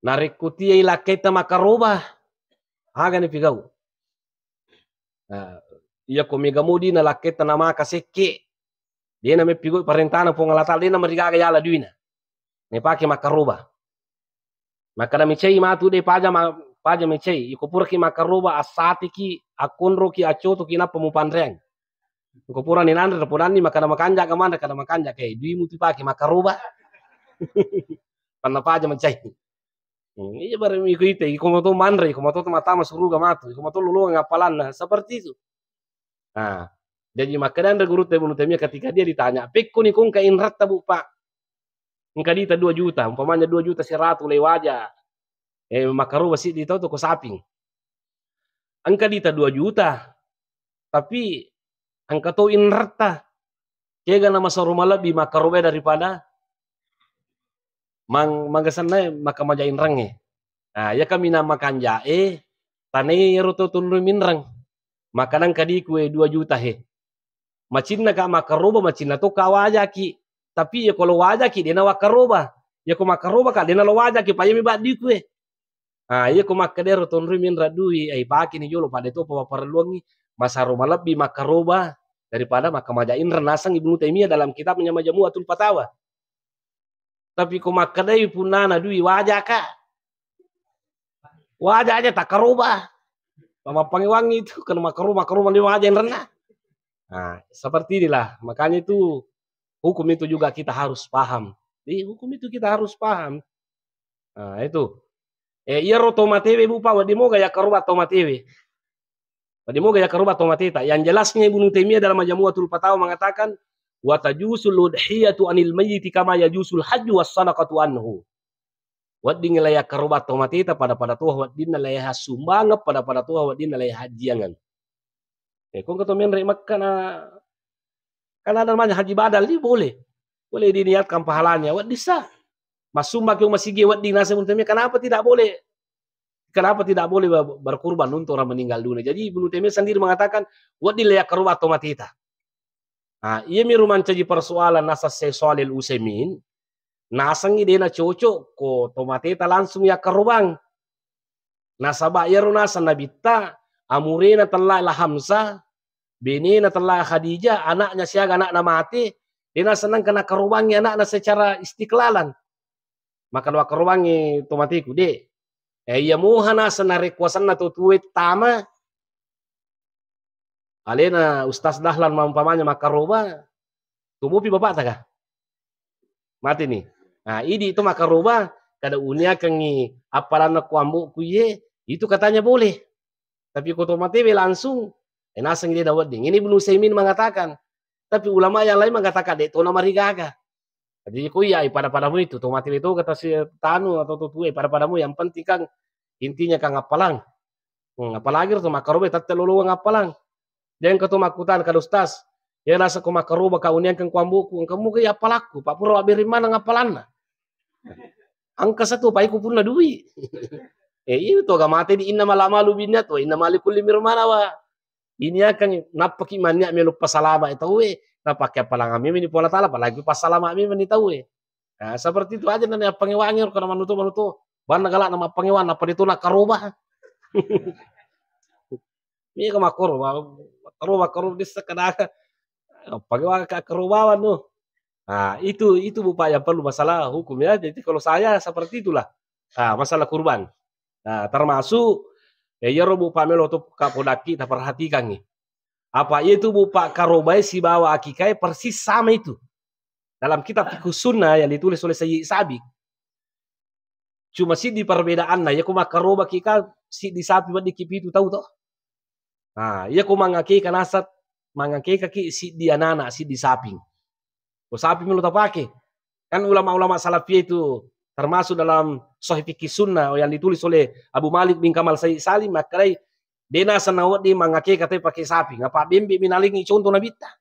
Narekko tiai lakketta makkaroba, aga nipigau? Nah, iya ko mega modi na lakketta namaka sekke, de namepigau parentana Puang Allah Ta'ala, de namarigaga yala duina. Nepake makkaroba. Makkeda mecai matu de paja ma-, paja mecai. Iko puraki makkaroba, assatiki, akkonroki, accotoki, nappa mupanreang. Iko purani nanre, napodanni makkeda makanja ga manre, kada makanja, kae dui mutu pake makkaroba. Panna paja mecai. Hmm, iya, bareng iko ite, iko mato manre, iko mato matama suruga matu, iko mato lolongang appalanna, seperti itu. Nah, Jadi makkedai anre gurutta Ibnu Taimiyah ketika dia ditanya, "Pekkoni ko engka inretta, Bu, Pak? Engka dita dua juta, umpamanya dua juta siratu lei waja, eh, makkaroba siddi tau toko saping. Engka dita dua juta, tapi engka to inretta. Kega na masero malebbi makkaroba daripada mang-, magasenna makkamaja inrengnge." Nah, iya kaminang makanja'e, tanai ero to tunrui minreng. Makkadang kadiku e dua juta he. Macinna ka makkaroba, macinna to ka wajaki. Tapi iya ko lo wajaki, dena wakkaroba. Iya ko makkaroba ka, dena lo wajaki, pa iyami baddiku e. Ah, iya ko makkeda ero tunrui minreng dui, ai pake ni jolo pada to pa parelluangngi, masero malebbi makkaroba daripada makkamaja inreng, naseng Ibnu Taimiyah dalam kitabnya Majmu'atul Fatawa. Tapi ko makkedai punnana dui wajaka. Waja aja takkaroba. Mappangewangi itu, kalau makkaroba, makkaroba ni waja inrenna. Nah, seperti inilah. Makanya itu hukum itu juga kita harus paham. Di hukum itu kita harus paham. Nah, itu. Eh, iyaro tomatewe, Bu, Pak, wedding moga yakkaroba tomatewe. Wedding moga yakkaroba tomateta. Yang jelasnya Ibnu Taimiyah dalam Majmu'atul Fatawa mengatakan, "Wa tajusul udhiyatu anil mayyiti kama yajusul hajju was sadaqatu anhu." Wedding la yakkaroba tomateta pada-pada toha weddinna la yahassumbangeng, pada-pada toha weddinna la yahajjiangeng. Eh, ko engka to menre Mekka na, kan ada namanya haji badal, dia boleh. Boleh diniatkan pahalanya, wedding sa. Massumbang ke masigi wedding, naseng Ibnu Taimiyah, kenapa tidak boleh? Kenapa tidak boleh ber-, berkurban untuk orang meninggal dunia? Jadi Ibnu Taimiyah sendiri mengatakan, wedding la yakkaroba tomateta. Nah, iyami ro mancaji persoalan naseng Syekh Shalih Al Utsaimin, nasengngi dena cocok ko tomateta langsung yakkarobang. Nasaba iyaro naseng Nabitta, amurena tella la Hamzah, benena tella Khadijah, anaknya siaga anakna mate, dena senang kena karobangi anakna secara istiklalan. Maka lo akkarobangi tomateku, de. Eh, iya moha naseng narekkuasanna to tue tama, alena Ustaz Dahlan maumpamanya makkaroba, tumopi bapakta ka? Mate ni. Nah, idi to makkaroba, kada uniakengi appalanna ku ambo'ku iye, itu katanya boleh. Tapi ko tomatewe langsung, eh, naseng de nawedding. Ini Ibnu Utsaimin mengatakan, tapi ulama yang lain mengatakan, de to namarigaga. Jadi ko iya, eh, pada-padamu itu, tomatewe to kata si tanu atau to tue, pada-padamu yang penting kan intinya kan appalang. Hmm, apalagi ro to makkaroba tette lolowang appalang. Jang engka to makkutana, kada Ustaz, iya naseng ko makkaroba ka uniangkeng ku ambo'ku, engka muga iya appalakku, pa pura wabbere maneng appalanna. Engka satu, pa iko punna dui. Eh, iya to ga mate di innamal a'malu binniyat wa innama likulli imri'in ma nawa. Iniakeng nappaki mannia melo pasalama tauwe, napake appalang memi ni Puang Allah Taala, apalagi pasalama memi ni tauwe. Nah, seperti itu aja nani appangewangi ro kana manuto-manuto. Banna galak na mappangewang, nappa de to nakkaroba. Mega makkoro, ma-, makkoro, makkoro dissa kada. Appangewang ka karobawan no. Nah, itu, itu Bu Pak yang perlu masalah hukum ya. Jadi kalau saya seperti itulah. Nah, masalah kurban. Nah, termasuk, eh, iyaro Bu Pak melo to ka podakki taperhatikangi. Apa itu Bu Pak karobae sibawa akikae persis sama itu. Dalam kitab Fiqhus Sunnah yang ditulis oleh Sayyid Sabiq. Cuma siddi perbedaanna, iya ko makkarobaki ka siddi sapi weddikki pitu tau to. Nah, iya ko mangakeka naseng, mangakekaki siddi anana, siddi saping. Ko saping melo tapake. Kan ulama-ulama salafiyah itu termasuk dalam Sahih Fikih Sunnah yang ditulis oleh Abu Malik bin Kamal Sayyid Salim, makkedai, de naseng nawedding mangakeka te pake saping, apa bembe mi nalengi contoh Nabitta.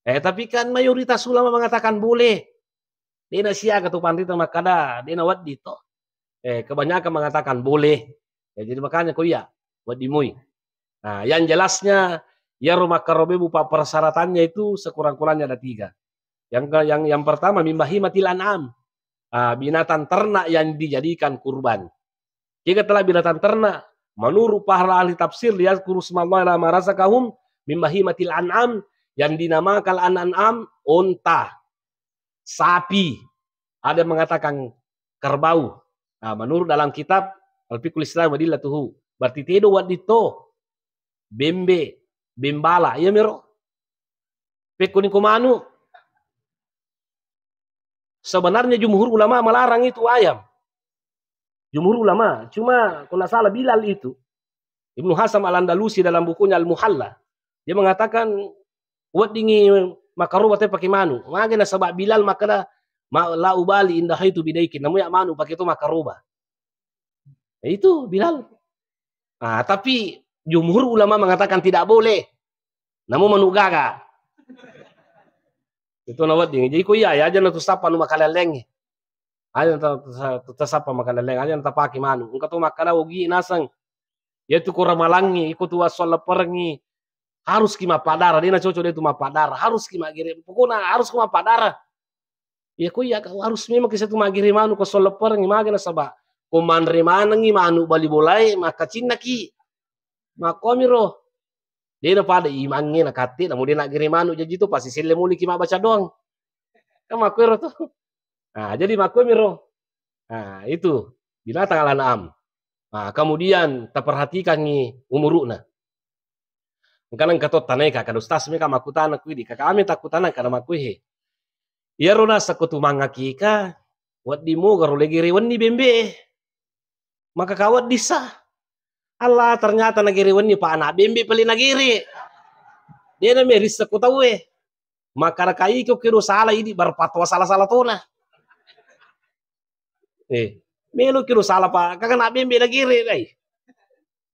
Eh, tapi kan mayoritas ulama mengatakan boleh. De na siaga tu panrita makkada, de na wedding to. Eh, kebanyakan mengatakan boleh. Ya, jadi makanya ko iya, wedding moi. Nah, yang jelasnya, iyaro makkarobe Bu Pak persyaratannya itu sekurang-kurangnya ada tiga. Yang ke-, yang, yang pertama, min bahimatil an'am. Ah, binatang ternak yang dijadikan kurban. Kega telah binatang ternak? Menurut para ahli tafsir, liyadzkuru ismallahi ala ma razaqahum min bahimatil an'am, yang dinamakan al-an'am, onta, sapi, ada yang mengatakan kerbau. Nah, menurut dalam kitab Al-Fiqhul Islam wa Adillatuhu, berarti tedo wedding to, bembe, bembala, iya mero. Pekkoni ko manu. Sebenarnya jumhur ulama melarang itu ayam. Jumhur ulama, cuma kalau nggak salah Bilal itu, Ibnu Hasan Al-Andalusi dalam bukunya Al-Muhalla, dia mengatakan Weddingngi makaroba te pake manu. Mage nasaba Bilal makkeda, "Ma-, la ubali inda haitu bidaiki." Namu ya manu pake to makaroba. Itu Bilal. Ah, tapi jumhur ulama mengatakan tidak boleh. Namu manu gaga. Itu na wedding. Jadi ko iya, ya, aja na tu sapa nu makaleleng. Aja na ta-, ta-, tasappa makaleleng, aja na tapake manu. Engka to makkada ogi naseng. Iya tu ko ramalangngi, iko tu wassuallepperengngi. Harus ki mappadara, de na cocok de tu mappadara. Harus ki maggere. Pokokna harus ko mappadara. Iya ko iya harus memang ki satu maggere manu ko suallepperengngi mage nasaba ko manre manengngi manu bali bolae makkacinnaki. Makkuamiro. De na pada imangnge na katte, namo de na gere manu jaji tu pasti selle muli ki mabbaca doang. Kan makkuero tu. Nah, jadi makkuamiro. Nah, itu binatang al-an'am. Nah, kemudian taperhatikangngi umuru'na. Engka nengka to tanaika, kada ustaz meka makkutana kuidi, kaka ame takkutana kada makkuehe. Iyaro nasakko tu mangakika, wedding moga ro legere wenni bembe. Maka kaweddissa. Allah, ternyata nagere wenni pa anak bembe pale nagere. Dena merissa ko tauwe. Makkada kaiko kedo sala idi berpatwa sala-sala tona. Eh, melo kedo sala pa, kaka anak bembe nagere dai.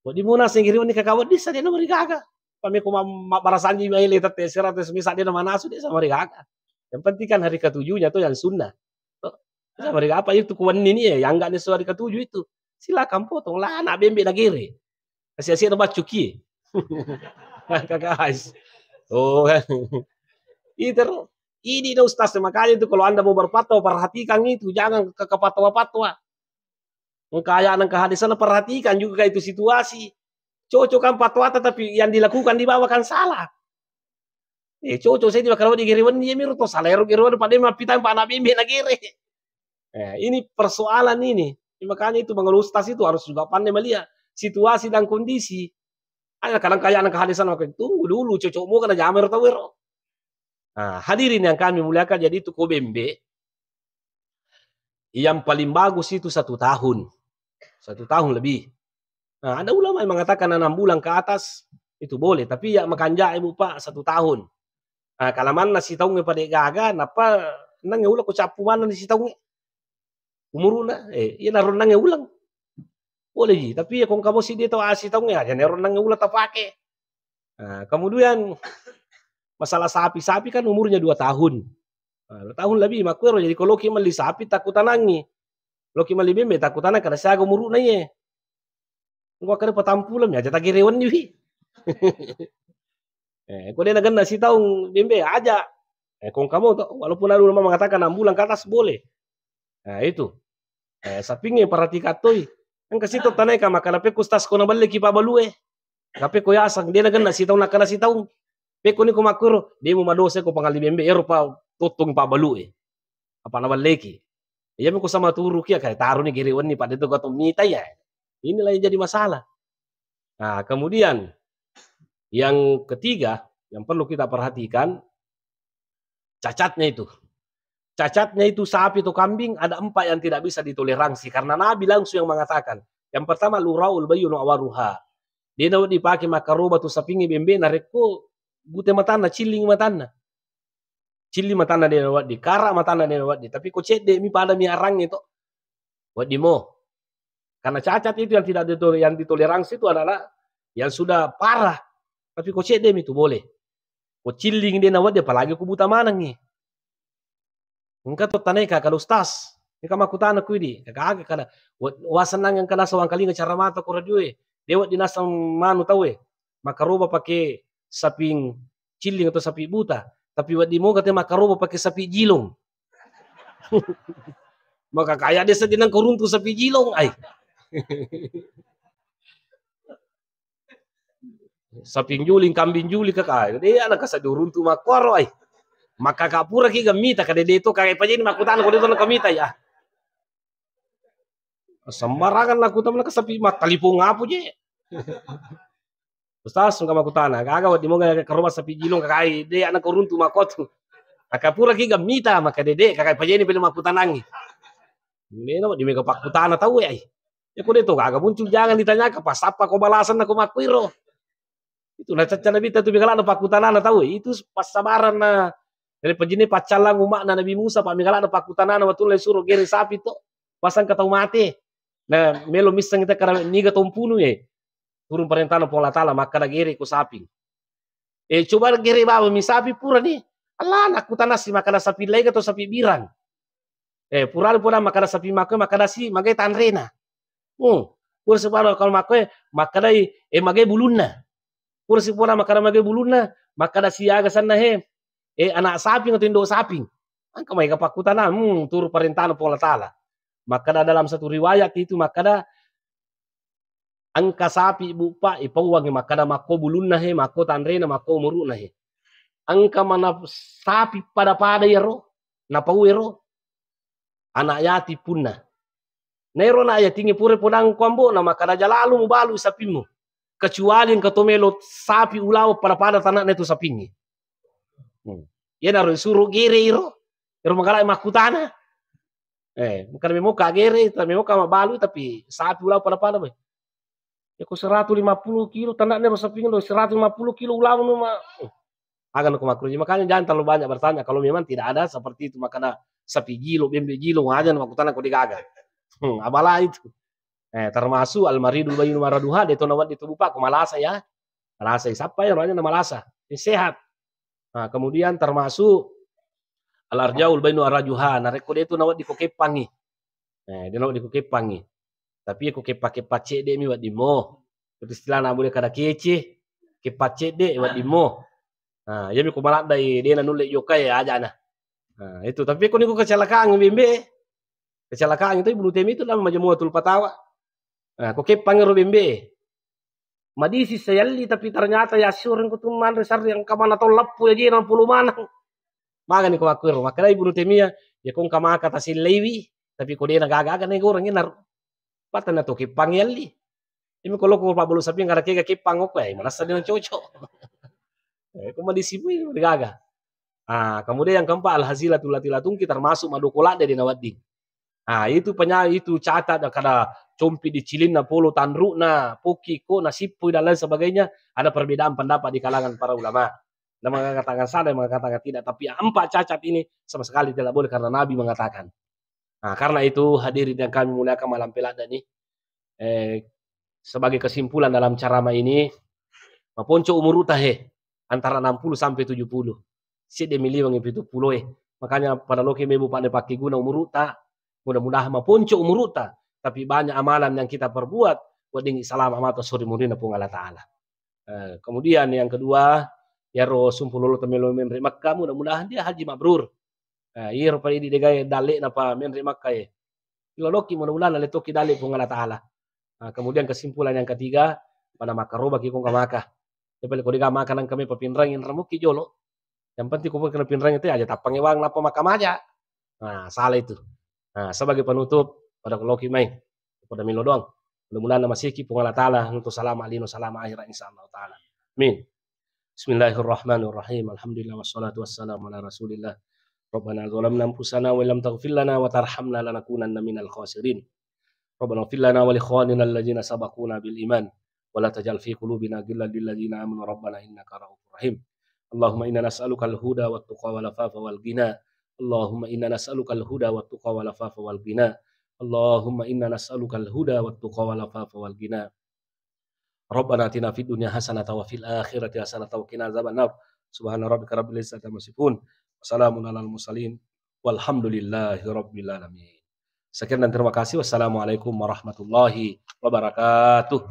Wedding mona senggiri wenni kaka weddissa dena marigaga. Pameko ma-, mabbarasanji maile tette sera tes misa dena manasu desa marigaga. Yang penting kan hari ketujuhnya tuh yang sunnah. Toh? Desa marigaga apa itu kuwenni ni ya, yang enggak neso hari ketujuh itu. Silakan potong lah anak bembe nagere. Asia-asia na baccuki. Kaka ais. Oh, kan. Itu ro. Ini na ustaz, makanya itu kalau Anda mau berfatwa, perhatikan itu, jangan ke, ke fatwa-fatwa. Engka ayat, engka hadis sana, perhatikan juga itu situasi. Cocok kan fatwa, tetapi yang dilakukan di bawah kan salah. Eh, cocok saya di bakar di gere wenni, ya, miro to salah ero gere wenni, padahal mappitang pa anak bembe na gere. Eh, ini persoalan ini. Makanya itu mengeluh ustaz itu harus juga pandai melihat situasi dan kondisi. Ada kadang kaya anak hadis sana, tunggu dulu, cocok mau kena jamir tau ero. Nah, hadirin yang kami muliakan, jadi itu ko bembe yang paling bagus itu satu tahun. Satu tahun lebih. Nah, ada ulama yang mengatakan enam bulan ke atas itu boleh, tapi ya makanja ibu pak satu tahun. Nah, kalamanna sitaungnge pada gaga, napa nang ulang ko cappu mana di sitaungnge. Umuruna, eh, iya naronnangnge ulang. Boleh ji, tapi ya kong kamu sidi tau asi taungnge aja naronnangnge ulang tapake. Nah, kemudian masalah sapi, sapi kan umurnya dua tahun. Nah, dua tahun lebih, makkuero. Jadi, ko loki melli sapi, takkutanangngi. Loki melli bembe, takkutanang kada siaga umuru'na iye. Engko akkeda patampuleng, aja tagere wenni wi. Eh, ko de nagenna sitaung bembe, aja. Eh, kong kamu to, walaupun ada ulama mengatakan enam bulan ke atas boleh. Nah, itu. Eh, sapingnge perhatikan toi. Engka sito tanaika makkada pekko stas ko nabelleki pabalue. Tapi ko yaseng, de nagenna sitaung nakkada sitaung. Pekko ni ko makkuro, de mu madosa ko pangalli bembe, ero pa tottongi pabalue. Apa nabelleki. Iya mi ko sama turuki, ya, kayak taruh ni gere wenni pada itu gotong mita ya. Inilah yang jadi masalah. Nah, kemudian yang ketiga yang perlu kita perhatikan, cacatnya itu. Cacatnya itu sapi atau kambing ada empat yang tidak bisa ditoleransi karena Nabi langsung yang mengatakan. Yang pertama, luraul bayyinu awaruha. De nawedding dipake makkaroba tu sapingnge bembe narekko bute matanna, cilling matanna. Cilling matanna de nawedding, kara matanna de nawedding. Tapi ko cedde mi pada mi arangnge to. Wedding mo. Karena cacat itu yang tidak ditol-, yang ditoleransi itu adalah yang sudah parah. Tapi ko cedde mi tu boleh. Ko cilling de nawedding, apalagi ko buta manengngi. Engka to tanaika, kalau ustaz, engka makkutana kuidi, kaka aga kana, wa-, wasennang engka nasa wangkalinga cara mata ko radioe, de wedding naseng manu tauwe, makkaroba pake saping cilling atau sapi buta, tapi wedding moga te makkaroba pake sapi jilong. Maka kaya desa jenang ko runtu sapi jilong, ai. Saping juling, kambing juling, kaka. De, ana kasa duruntu makkoro, ai. Maka kapura ki gammita, kade de to, kaka pajeni makkutana, ko de to na kamita, ya. Sembarangan aku temen kasapi, mattalipong apa je. Ustaz, engka makkutana, gaga wedding moga ke rumah sapi jilong, kakai, de, ana ko runtu makkotu. Maka pura ki gammita, maka de, de, kaka pajeni pele makkutanangi. Mena di mega pakkutana tau, ai. Ya, ko de to gaga muncul, jangan ditanyakan, pas apa ko balasan ko makkuiro. Itu nacacca Nabitta tu, megala'na pakkutanana tau. Itu passabaranna, dari pajinne paccallang umma'na Nabi Musa, pa megala'na pakkutanana, wettunna isuro gere sapi to, pasang ka tau mate. Nah, melo misseng te kada niga to mpunu e. Turun parentana Puang Allah Taala, makkada gere ko sapi. Eh, coba gere bawang mi sapi purani. Allah, nakkutanasi makkada sapi laing atau sapi birang. Eh, purani pura makkada sapi makkoe, makkadasi magai tanrena. Hmm. Pura separo kalau makkoe, makkadai, eh, magai bulunna. Pura sipura makkada magai bulunna, makkadasi aga senna he, eh, anak sapi atau indo sapi. Engka mai ka pakkutana, hmm, turu parentana Puang Allah Taala. Makkada dalam satu riwayat itu makkada, engka sapi, Bu, Pak, ipauangi makkada makko bulunna he, makko tanrena, makko umuru'na he. Engka mana sapi pada-pada iyaro, napau ero, anak yatim punna. Naero anak yatingnge pura podang ko ambo'na, makkada, "Aja lalo mubalu sapimmu. Kecuali engka to melo sapi ulawa pada-pada tanakna itu sapingnge." Hmm. Iyanaro isuro gere iro, ero magala makkutana. Eh, bukan memoka gere, tapi memoka mabalu, tapi sapi ulawa pada-pada, boy. Ya, ko seratus lima puluh kilo tanakna ero sapingnge, seratus lima puluh kilo ulawa memang. Aga nako makkuruji. Makanya jangan terlalu banyak bertanya kalau memang tidak ada seperti itu, makkada sapi gilo, bembe gilo, aja makkutana ko degaga. Hmm, abala itu. Eh, termasuk al-maridul bayyinu maraduha, de to nawedding tu, Bu, Pak, ko malasa ya. Malasa, siapa ya orangnya na malasa? Yang sehat. Nah, kemudian termasuk al-arjaul bayyinu arajuha, narekko de tu nawedding ko keppangi. Eh, de nawedding ko keppangi. Tapi ko keppa-keppa cedde mi weddingmo. Itu istilahna boleh kada kece, keppa cedde weddingmo. Nah, iyami ko maladdai de nanulle jokai ajana. Nah, itu. Tapi ko niko kecelakaan bembe, kecelakaan itu Ibnu Taimiyah itu dalam Majmu'atul Fatawa. Nah, ko keppang ero bembe. Madisi sayalli, tapi ternyata ya syuring ko tu manre sarri engka mana tau leppu ya jena pulu manang. Magani ko makkuero, makkada Ibnu Taimiyah, ya ko engka maka tasellaiwi, tapi ko dena gaga-gaga ne goreng enar. Patana to keppang yalli. Imi ko loko pabbalu sapi ngara kega keppang okko, eh, merasa dengan cocok. Eh, ko madisi pui gaga. Ah, kemudian yang keempat, al-hazilatu lati latungki, termasuk madoko ladde de nawedding. Ah, itu penya-, itu catat kada compi di cilinna polo tanrukna, poki ko nasippui dan lain sebagainya, ada perbedaan pendapat di kalangan para ulama. Ada mengatakan salah, ada mengatakan tidak. Tapi yang empat cacat ini sama sekali tidak boleh karena Nabi mengatakan. Nah, karena itu hadirin yang kami muliakan, malam peladda ni, eh, sebagai kesimpulan dalam ceramah ini, maponco umuruta he, antara enam puluh sampai tujuh puluh. Sedde mi liweng pitu pulo e. Makanya pada loki mebu pada pakai guna umuruta, mudah-mudahan maponco umuruta, tapi banyak amalan yang kita perbuat, wedding salama mata sori murina Puang Allah Taala. Eh, kemudian yang kedua, yaro sumpu lolo temelo menre Makkah, mudah-mudahan dia haji mabrur. Eh, iyaro pada idi degae dalle napa menre Makkah e. Loloki mudah-mudahan le toki dalle Puang Allah Taala. Nah, kemudian kesimpulan yang ketiga, pada makarobaki ko maka. Tapi ko dega maka nang kami papinrangi ramuki jolo. Yang penting ko kena pinrangi itu aja tappangi wang napa maka maja. Nah, salah itu. Nah, sebagai penutup, pada loki mai. Pada milo doang. Mudah-mudahan namasiki Puang Allah Taala untuk salama lino, salama akhirat, insya Allah Taala. Amin. Bismillahirrahmanirrahim. Alhamdulillah wassalatu wassalamu ala Rasulillah. Rabbana zalamna anfusana wa lam taghfir lana wa tarhamna lanakunanna minal khasirin. Rabbana ighfir lana wa li ikhwanina alladzina sabaquna bil iman wa la taj'al fi qulubina ghillan lil ladzina amanu rabbana innaka raufur rahim. Allahumma inna nas'aluka al huda wat tuqa wal afafa wal ghina. Allahumma inna nas'aluka al huda wat tuqa wal afafa wal ghina. Allahumma inna nas'aluka al huda wat tuqa wal afafa wal ghina. Rabbana atina fid dunya hasanatan wa fil akhirati hasanatan wa qina adzabannar. Subhana rabbika rabbil izzati amma yasifun. Wa salamun alal mursalin. Walhamdulillahi rabbil alamin. Sekian dan terima kasih. Wassalamualaikum warahmatullahi wabarakatuh.